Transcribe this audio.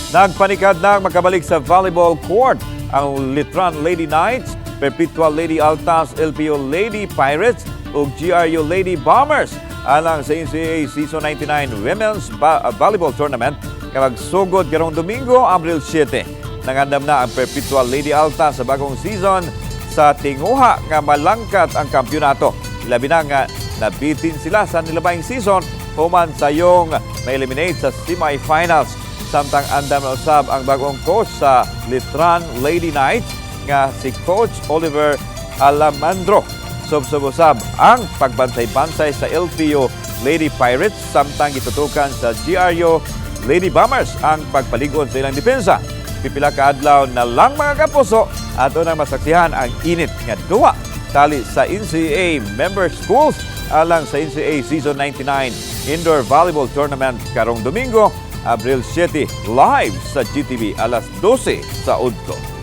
Nagpanikad na makabalik sa volleyball court ang Letran Lady Knights, Perpetual Lady Altas, LPU Lady Pirates ug JRU Lady Bombers alang sa NCAA Season 99 Women's Volleyball Tournament nga magsugod karong Domingo, Abril 7. Nangandam na ang Perpetual Lady Altas sa bagong season sa tinguha nga malangkat ang kampyonato. Labi na nga nabitin sila sa nilabayng season human sayong ma-eliminate sa semifinals. Samtang andam na usab ang bagong coach sa Letran Lady Knights nga si Coach Oliver Alamandro. Subsob usab ang pagbantay-bantay sa LPU Lady Pirates, samtang gitutukan sa JRU Lady Bombers ang pagpaligon sa ilang depensa. Pipila ka adlaw na lang, mga kapuso, ato nang masaksihan ang init nga duwa tali sa NCAA member schools alang sa NCAA Season 99 Indoor Volleyball Tournament karong Domingo, Abril 7, live sa GTV alas 12 sa udto.